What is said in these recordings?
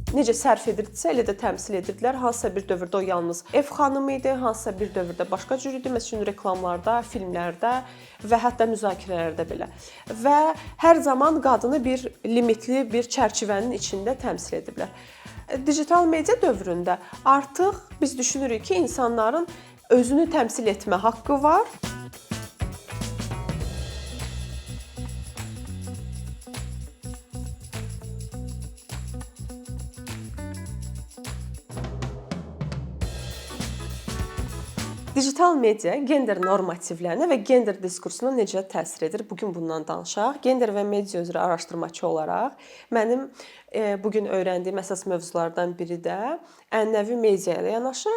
Necə sərf edirdisə, elə də təmsil edirdilər. Hansısa bir dövrdə o yalnız ev xanımı idi, hansısa bir dövrdə başqa cür idi. Məsəl üçün reklamlarda, filmlərdə və hətta müzakirələrdə belə. Və hər zaman qadını bir limitli bir çərçivənin içində təmsil ediblər. Digital media dövründə artıq biz düşünürük ki, insanların özünü təmsil etmə haqqı var. Digital media gender normativlərinə və gender diskursuna necə təsir edir? Bu gün bundan danışaq. Gender və media üzrə araşdırmaçı olaraq mənim bu gün öyrəndiyim əsas mövzulardan biri də ənənəvi media ilə yanaşı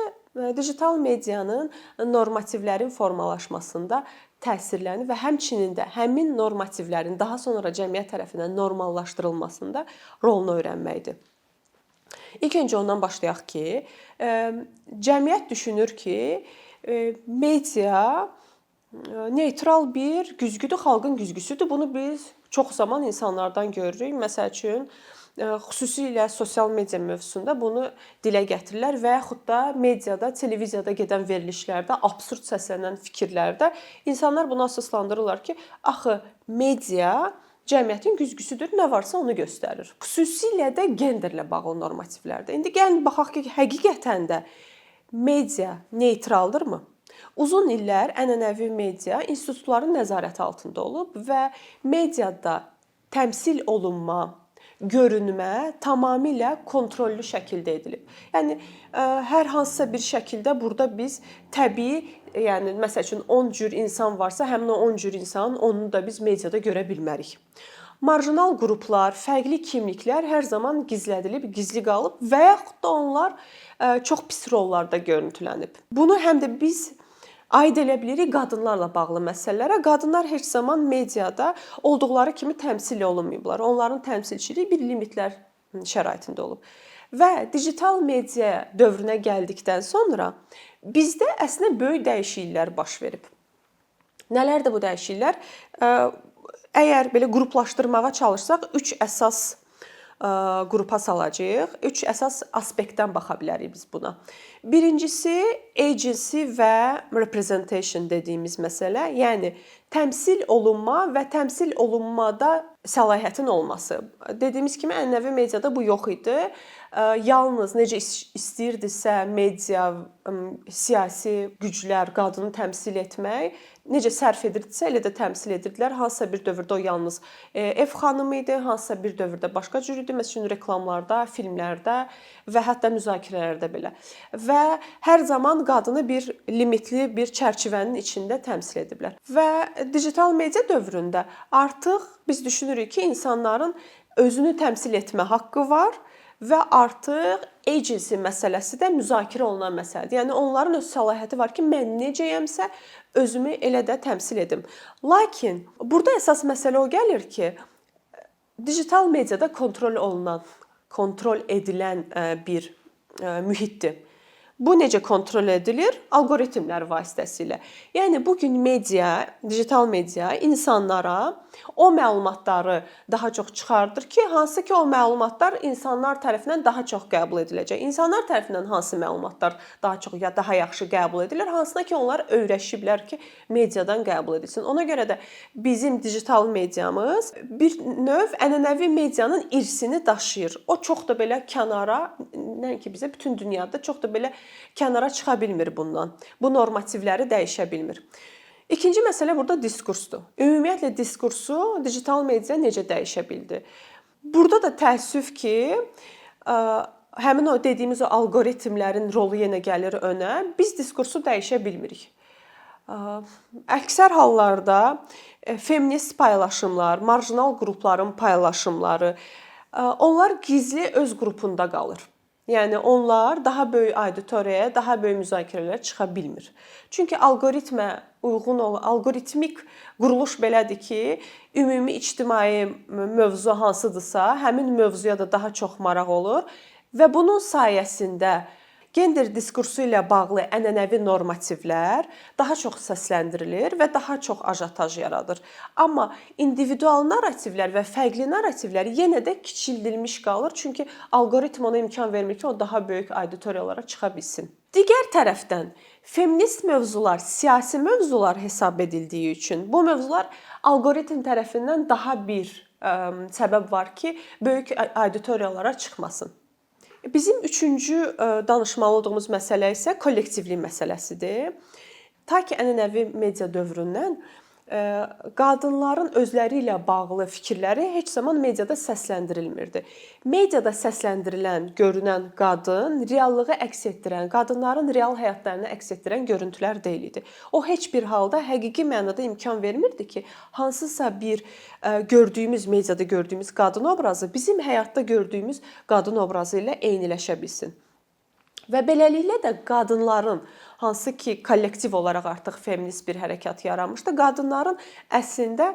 digital medianın normativlərin formalaşmasında təsirlərini və həmçinin də həmin normativlərin daha sonra cəmiyyət tərəfindən normallaşdırılmasında rolunu öyrənməkdir. İlk öncə ondan başlayaq ki, cəmiyyət düşünür ki, media neytral bir güzgüdür, xalqın güzgüsüdür. Bunu biz çox zaman insanlardan görürük. Məsəl üçün, xüsusilə sosial media mövzusunda bunu dilə gətirirlər və yaxud da mediada, televiziyada gedən verilişlərdə absurd səslənən fikirlərdə insanlar bunu əsaslandırırlar ki, axı media cəmiyyətin güzgüsüdür, nə varsa onu göstərir. Xüsusilə də genderlə bağlı normativlərdə. İndi gəlin baxaq ki, həqiqətən də media neytraldırmı? Uzun illər ənənəvi media institutların nəzarəti altında olub və mediada təmsil olunma, görünmə tamamilə kontrollü şəkildə edilib. Yəni hər hansısa bir şəkildə burada biz təbii, yəni məsəl üçün 10 cür insan varsa, həmin o 10 cür insanın 10-unu da biz mediada görə bilmərik. Marjinal qruplar, fərqli kimliklər hər zaman gizlədilib, gizli qalıb və yaxud da onlar çox pis rollarda görüntülənib. Bunu həm də biz aid elə bilirik qadınlarla bağlı məsələlərə. Qadınlar heç zaman mediada olduqları kimi təmsil olunmayıblar. Onların təmsilçiliyi bir limitlər şəraitində olub. Və digital media dövrünə gəldikdən sonra bizdə əslində böyük dəyişikliklər baş verib. Nələrdir bu dəyişikliklər? Əgər belə qruplaşdırmağa çalışsaq, 3 əsas qrupa salacağıq. 3 əsas aspektdən baxa bilərik biz buna. Birincisi agency və representation dediyimiz məsələ, yəni təmsil olunma və təmsil olunmada səlahiyyətin olması. Dediyimiz kimi ənənəvi mediada bu yox idi. Yalnız necə istəyirdisə media, siyasi güclər qadını təmsil etmək, necə sərf edirdisə elə də təmsil edirdilər. Hansısa bir dövrdə o yalnız ev xanımı idi, hansısa bir dövrdə başqa cür idi. Məsəl üçün reklamlarda, filmlərdə və hətta müzakirələrdə belə. Və hər zaman qadını bir limitli bir çərçivənin içində təmsil ediblər. Və digital media dövründə artıq biz düşünürük ki, insanların özünü təmsil etmə haqqı var və artıq agency məsələsi də müzakirə olunan məsələdir. Yəni onların öz səlahiyyəti var ki, mən necəyəmsə özümü elə də təmsil edim. Lakin burada əsas məsələ o gəlir ki, digital mediada kontrol olunan, kontrol edilən bir mühitdir. Bu necə kontrol edilir? Alqoritmlər vasitəsilə. Yəni bu gün media, digital media insanlara o məlumatları daha çox çıxardır ki, hansı ki o məlumatlar insanlar tərəfindən daha çox qəbul ediləcək. İnsanlar tərəfindən hansı məlumatlar daha çox ya daha yaxşı qəbul edilir, hansına ki onlar öyrəşiblər ki, mediadan qəbul edilsin. Ona görə də bizim digital mediamız bir növ ənənəvi medianın irsini daşıyır. O çox da belə kənara, nəinki bizə, bütün dünyada çox da belə kənara çıxa bilmir bundan. Bu normativləri dəyişə bilmir. İkinci məsələ burada diskursdur. Ümumiyyətlə diskursu digital media necə dəyişə bildi? Burada da təəssüf ki, həmin o dediyimiz o alqoritmlərin rolu yenə gəlir önə. Biz diskursu dəyişə bilmirik. Əksər hallarda feminist paylaşımlar, marjinal qrupların paylaşımları, onlar gizli öz qrupunda qalır. Yəni onlar daha böyük auditoriyaya, daha böyük müzakirələrə çıxa bilmir. Çünki alqoritmə uyğun olan alqoritmik quruluş belədir ki, ümumi ictimai mövzu hansıdırsa, həmin mövzuya da daha çox maraq olur və bunun sayəsində gender diskursu ilə bağlı ənənəvi normativlər daha çox səsləndirilir və daha çox ajotaj yaradır. Amma individual narrativlər və fərqli narrativlər yenə də kiçildilmiş qalır, çünki alqoritm ona imkan vermir ki, o daha böyük auditoriyalara çıxa bilsin. Digər tərəfdən feminist mövzular siyasi mövzular hesab edildiyi üçün bu mövzular alqoritm tərəfindən daha bir səbəb var ki, böyük auditoriyalara çıxmasın. Bizim üçüncü danışmalı olduğumuz məsələ isə kollektivlik məsələsidir. Ta ki ənənəvi media dövründən qadınların özləri ilə bağlı fikirləri heç zaman mediada səsləndirilmirdi. Mediada səsləndirilən, görünən qadın reallığı əks etdirən, qadınların real həyatlarını əks etdirən görüntülər deyil idi. O heç bir halda həqiqi mənada imkan vermirdi ki, hansısa bir gördüyümüz mediada gördüyümüz qadın obrazı bizim həyatda gördüyümüz qadın obrazı ilə eyniləşə bilsin. Və beləliklə də qadınların, hansı ki kollektiv olaraq artıq feminist bir hərəkat yaranmışdı, qadınların əslində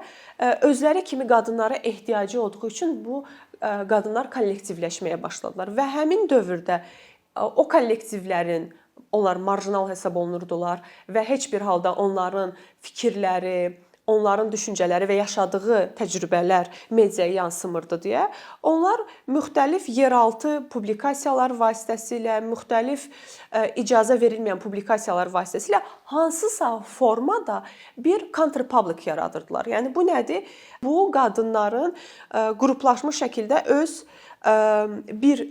özləri kimi qadınlara ehtiyacı olduğu üçün bu qadınlar kollektivləşməyə başladılar və həmin dövrdə o kollektivlərin, onlar marjinal hesab olunurdular və heç bir halda onların fikirləri, onların düşüncələri və yaşadığı təcrübələr mediaya yansımırdı deyə onlar müxtəlif yeraltı publikasiyalar vasitəsilə, müxtəlif icazə verilməyən publikasiyalar vasitəsilə hansısa formada bir counterpublic yaradırdılar. Yəni bu nədir? Bu qadınların qruplaşmış şəkildə öz bir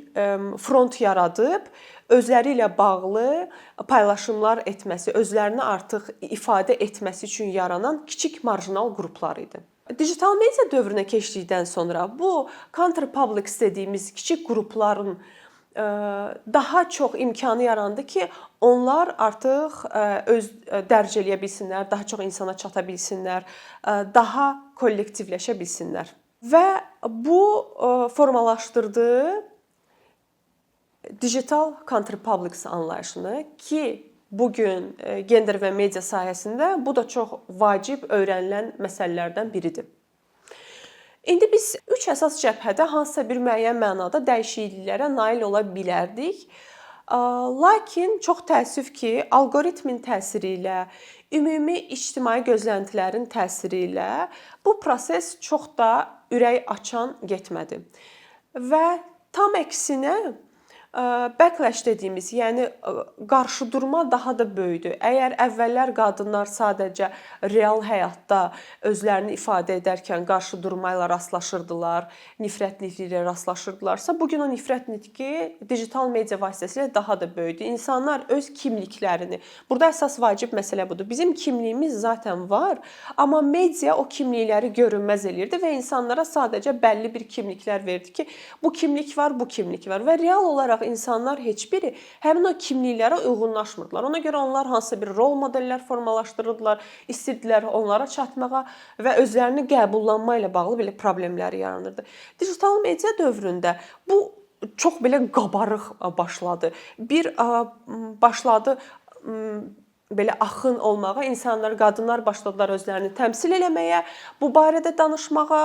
front yaradıb özləri ilə bağlı paylaşımlar etməsi, özlərini artıq ifadə etməsi üçün yaranan kiçik marjinal qruplar idi. Digital media dövrünə keçdikdən sonra bu counterpublics dediyimiz kiçik qrupların daha çox imkanı yarandı ki, onlar artıq öz dərc eləyə bilsinlər, daha çox insana çata bilsinlər, daha kollektivləşə bilsinlər. Və bu formalaşdırdı digital counterpublics anlayışını ki, bu gün gender və media sahəsində bu da çox vacib öyrənilən məsələlərdən biridir. İndi biz üç əsas cəbhədə hansısa bir müəyyən mənada dəyişikliklərə nail ola bilərdik. Lakin çox təəssüf ki, alqoritmin təsiri ilə, ümumi ictimai gözləntilərin təsiri ilə bu proses çox da ürək açan getmədi. Və tam əksinə backlash dediyimiz, yəni qarşıdurma daha da böyüdü. Əgər əvvəllər qadınlar sadəcə real həyatda özlərini ifadə edərkən qarşıdurma ilə rastlaşırdılar, nifrət nitqi ilə rastlaşırdılarsa, bu gün o nifrət nitqi digital media vasitəsilə daha da böyüdü. İnsanlar öz kimliklərini, burada əsas vacib məsələ budur. Bizim kimliyimiz zaten var, amma media o kimlikləri görünməz eləyirdi və insanlara sadəcə bəlli bir kimliklər verdi ki, bu kimlik var, bu kimlik var və real olaraq insanlar heç biri həmin o kimliklərə uyğunlaşmırdılar. Ona görə onlar hansısa bir rol modellər formalaşdırırdılar, istəyirdilər onlara çatmağa və özlərini qəbullanma ilə bağlı belə problemləri yaranırdı. Digital media dövründə bu çox belə qabarıq başladı. Bir başladı belə axın olmağa, insanlar, qadınlar başladılar özlərini təmsil eləməyə, bu barədə danışmağa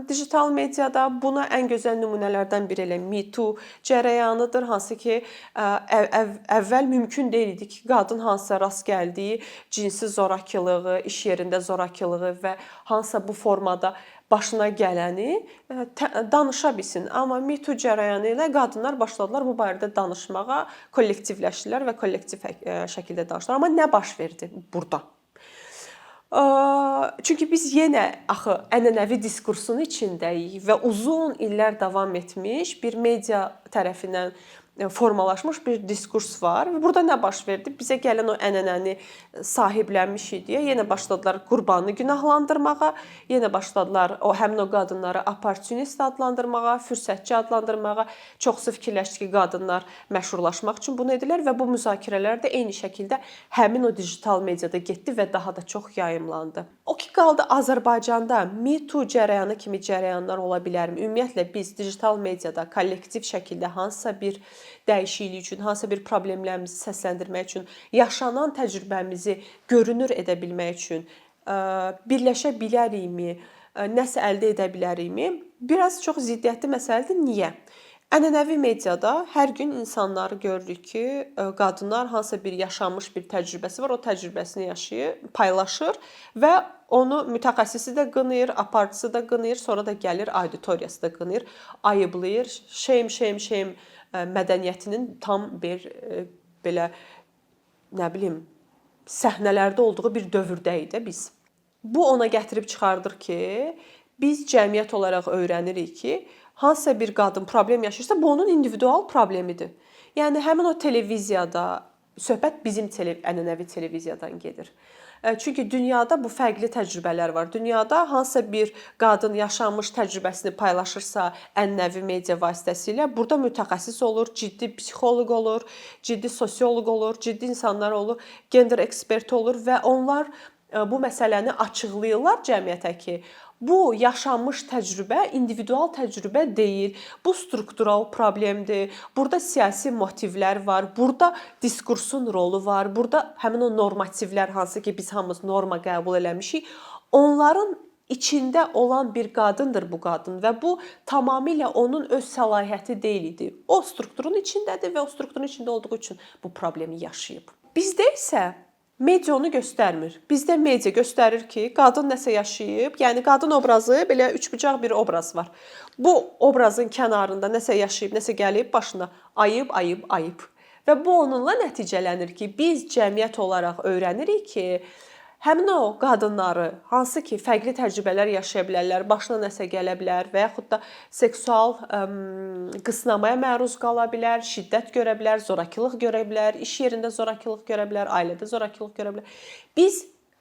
digital mediada. Buna ən gözəl nümunələrdən biri elə Me Too cərəyanıdır, hansı ki əvvəl mümkün deyildi ki, qadın hansısa rast gəldiyi cinsi zorakılığı, iş yerində zorakılığı və hansısa bu formada başına gələni danışa bilsin. Amma Me Too cərəyanı ilə qadınlar başladılar bu barədə danışmağa, kollektivləşdilər və kollektiv şəkildə danışdılar. Amma nə baş verdi burada? Çünki biz yenə axı ənənəvi diskursun içindəyik və uzun illər davam etmiş bir media tərəfindən formalaşmış bir diskurs var. Və burada nə baş verdi? Bizə gələn o ənənəni sahiblənmişik deyə yenə başladılar qurbanı günahlandırmağa, yenə başladılar o həmin o qadınları oportunist adlandırmağa, fürsətçi adlandırmağa. Çoxsu fikirləşdi ki, qadınlar məşhurlaşmaq üçün bunu edirlər və bu müzakirələr də eyni şəkildə həmin o digital mediada getdi və daha da çox yayımlandı. O ki qaldı Azərbaycanda Me Too cərəyanı kimi cərəyanlar ola bilərmi? Ümumiyyətlə biz digital mediada kollektiv şəkildə hansısa bir dəyişiklik üçün, hansısa bir problemlərimizi səsləndirmək üçün, yaşanan təcrübəmizi görünür edə bilmək üçün birləşə bilərikmi, nəsə əldə edə bilərikmi? Biraz çox ziddiyyətli məsələdir. Niyə? Ənənəvi mediada hər gün insanları görürük ki, qadınlar hansısa bir yaşanmış bir təcrübəsi var, o təcrübəsini yaşayır, paylaşır və onu mütəxəssisi də qınayır, aparıcısı da qınayır, sonra da gəlir auditoriyası da qınayır, ayıblayır. Shame, shame, shame mədəniyyətinin tam bir belə nə bilim səhnələrdə olduğu bir dövrdəyik də biz. Bu ona gətirib çıxardır ki, biz cəmiyyət olaraq öyrənirik ki, hansısa bir qadın problem yaşayırsa, bu onun individual problemidir. Yəni həmin o televiziyada söhbət bizim ənənəvi televiziyadan gedir. Çünki dünyada bu fərqli təcrübələr var. Dünyada hansısa bir qadın yaşanmış təcrübəsini paylaşırsa ənənəvi media vasitəsilə, burada mütəxəssis olur, ciddi psixoloq olur, ciddi sosioloq olur, ciddi insanlar olur, gender eksperti olur və onlar bu məsələni açıqlayırlar cəmiyyətə ki, bu yaşanmış təcrübə individual təcrübə deyil. Bu struktural problemdir. Burada siyasi motivlər var. Burada diskursun rolu var. Burada həmin o normativlər, hansı ki biz hamımız norma qəbul eləmişik, onların içində olan bir qadındır bu qadın və bu tamamilə onun öz səlahiyyəti deyil idi. O strukturun içindədir və o strukturun içində olduğu üçün bu problemi yaşayıb. Bizdə isə media onu göstərmir. Bizdə media göstərir ki, qadın nəsə yaşayıb, yəni qadın obrazı belə üçbucaq bir obraz var. Bu obrazın kənarında nəsə yaşayıb, nəsə gəlib başına, ayıb, ayıb, ayıb. Və bu onunla nəticələnir ki, biz cəmiyyət olaraq öyrənirik ki, həmin o qadınları, hansı ki fərqli təcrübələr yaşaya bilərlər, başına nəsə gələ bilər və yaxud da seksual qısnamaya məruz qala bilər, şiddət görə bilər, zorakılıq görə bilər, iş yerində zorakılıq görə bilər, ailədə zorakılıq görə bilər. Biz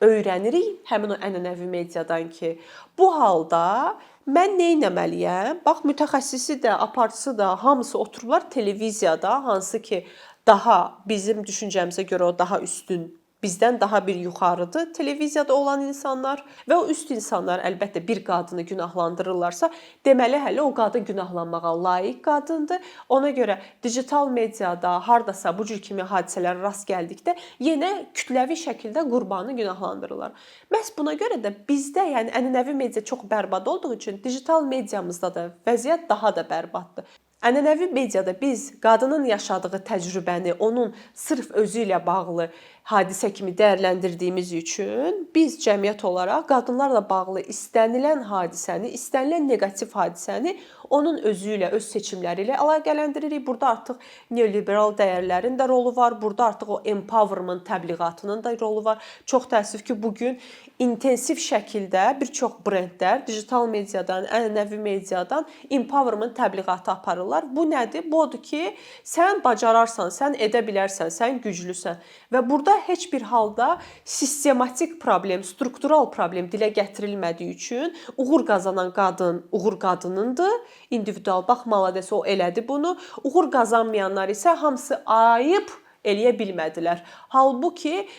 öyrənirik həmin o ənənəvi mediadan ki, bu halda mən nə etməliyəm? Bax, mütəxəssisi də, aparıcısı da, hamısı oturublar televiziyada, hansı ki daha bizim düşüncəmizə görə o daha üstün, bizdən daha bir yuxarıdır televiziyada olan insanlar və o üst insanlar əlbəttə bir qadını günahlandırırlarsa, deməli hələ o qadın günahlanmağa layiq qadındır. Ona görə digital mediada hardasa bu cür kimi hadisələrə rast gəldikdə yenə kütləvi şəkildə qurbanı günahlandırırlar. Məhz buna görə də bizdə, yəni ənənəvi media çox bərbad olduğu üçün digital mediamızda da vəziyyət daha da bərbaddır. Ənənəvi mediada biz qadının yaşadığı təcrübəni onun sırf özü ilə bağlı hadisə kimi dəyərləndirdiyimiz üçün biz cəmiyyət olaraq qadınlarla bağlı istənilən hadisəni, istənilən neqativ hadisəni onun özü ilə, öz seçimləri ilə əlaqələndiririk. Burada artıq neoliberal dəyərlərin də rolu var. Burada artıq o empowerment təbliğatının da rolu var. Çox təəssüf ki, bu gün intensiv şəkildə bir çox brendlər digital mediadan, ənənəvi mediadan empowerment təbliğatı aparırlar. Bu nədir? Bu odur ki, sən bacararsan, sən edə bilərsən, sən güclüsən və burada heç bir halda sistematik problem, struktural problem dilə gətirilmədiyi üçün uğur qazanan qadın uğur qadınındır. İndividual bax, malades, o elədi bunu. Uğur qazanmayanlar isə hamısı ayıb, eləyə bilmədilər. Halbuki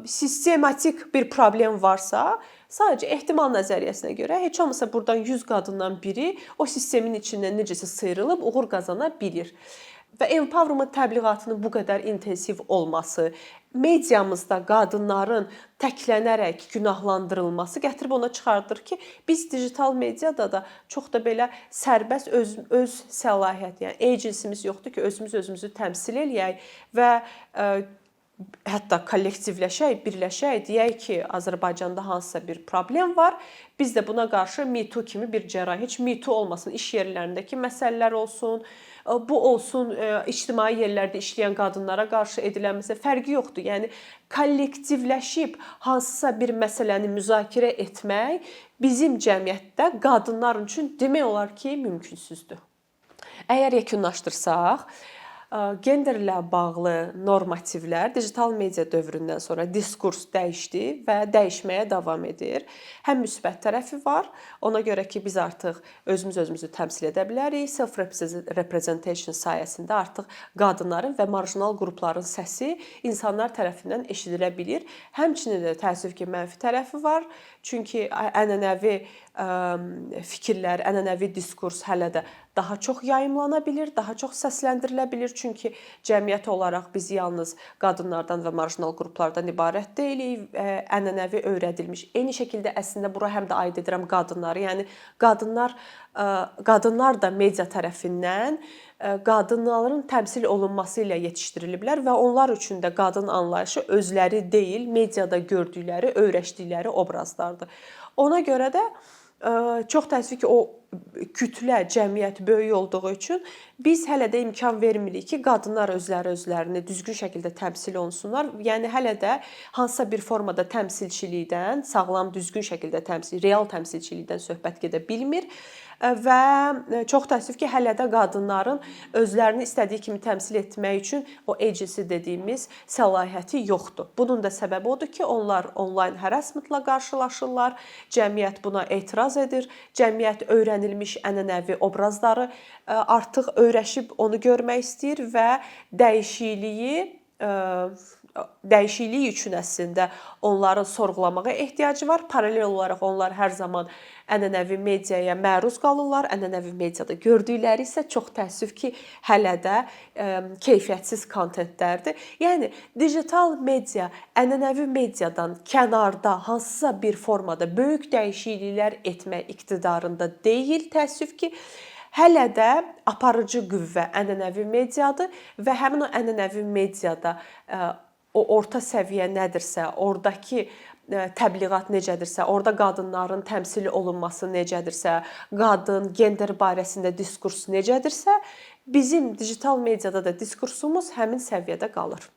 sistematik bir problem varsa, sadəcə ehtimal nəzəriyyəsinə görə heç olmasa burdan 100 qadından biri o sistemin içindən necəsə sıyrılıb uğur qazana bilir. Və empowerment təbliğatının bu qədər intensiv olması, mediamızda qadınların təklənərək günahlandırılması gətirib ona çıxardır ki, biz digital mediada da çox da belə sərbəst öz səlahiyyət, yəni agency-miz yoxdur ki, özümüz özümüzü təmsil eləyək və hətta kollektivləşək, birləşək, deyək ki, Azərbaycanda hansısa bir problem var. Biz də buna qarşı Me Too kimi bir cərrahi, heç Me Too olmasın, iş yerlərindəki məsələlər olsun, bu olsun, ictimai yerlərdə işləyən qadınlara qarşı edilən məsələ, fərqi yoxdur. Yəni kollektivləşib hansısa bir məsələni müzakirə etmək bizim cəmiyyətdə qadınlar üçün demək olar ki, mümkünsüzdür. Əgər yekunlaşdırsaq, genderlə bağlı normativlər digital media dövründən sonra diskurs dəyişdi və dəyişməyə davam edir. Həm müsbət tərəfi var, ona görə ki, biz artıq özümüz özümüzü təmsil edə bilərik. Self-representation sayəsində artıq qadınların və marjinal qrupların səsi insanlar tərəfindən eşidilə bilir. Həmçinin də təəssüf ki, mənfi tərəfi var. Çünki ənənəvi fikirlər, ənənəvi diskurs hələ də daha çox yayımlana bilir, daha çox səsləndirilə bilir. Çünki cəmiyyət olaraq biz yalnız qadınlardan və marjinal qruplardan ibarət deyilik. Ənənəvi öyrədilmiş. Eyni şəkildə əslində bura həm də aid edirəm qadınları. Yəni qadınlar qadınlar da media tərəfindən qadınların təmsil olunması ilə yetişdiriliblər və onlar üçün də qadın anlayışı özləri deyil, mediada gördükləri, öyrəşdikləri obrazlardır. Ona görə də çox təəssüf ki, o kütlə, cəmiyyət böyük olduğu üçün biz hələ də imkan vermirik ki, qadınlar özləri özlərini düzgün şəkildə təmsil olunsunlar. Yəni hələ də hansısa bir formada təmsilçilikdən, sağlam, düzgün şəkildə təmsil, real təmsilçilikdən söhbət gedə bilmir və çox təəssüf ki, hələ də qadınların özlərini istədiyi kimi təmsil etmək üçün o agency dediyimiz səlahiyyəti yoxdur. Bunun da səbəbi odur ki, onlar onlayn harassmentla qarşılaşırlar, cəmiyyət buna etiraz edir, cəmiyyət öyrənilmiş ənənəvi obrazları artıq öyrəşib onu görmək istəyir və dəyişiklik üçün əslində onların sorğulamağa ehtiyacı var. Paralel olaraq onlar hər zaman ənənəvi mediaya məruz qalırlar. Ənənəvi mediada gördükləri isə çox təəssüf ki, hələ də keyfiyyətsiz kontentlərdir. Yəni digital media ənənəvi mediadan kənarda hansısa bir formada böyük dəyişikliklər etmək iqtidarında deyil, təəssüf ki. Hələ də aparıcı qüvvə ənənəvi mediadır və həmin o ənənəvi mediada o orta səviyyə nədirsə, ordakı təbliğat necədirsə, orada qadınların təmsil olunması necədirsə, qadın, gender barəsində diskurs necədirsə, bizim digital mediada da diskursumuz həmin səviyyədə qalır.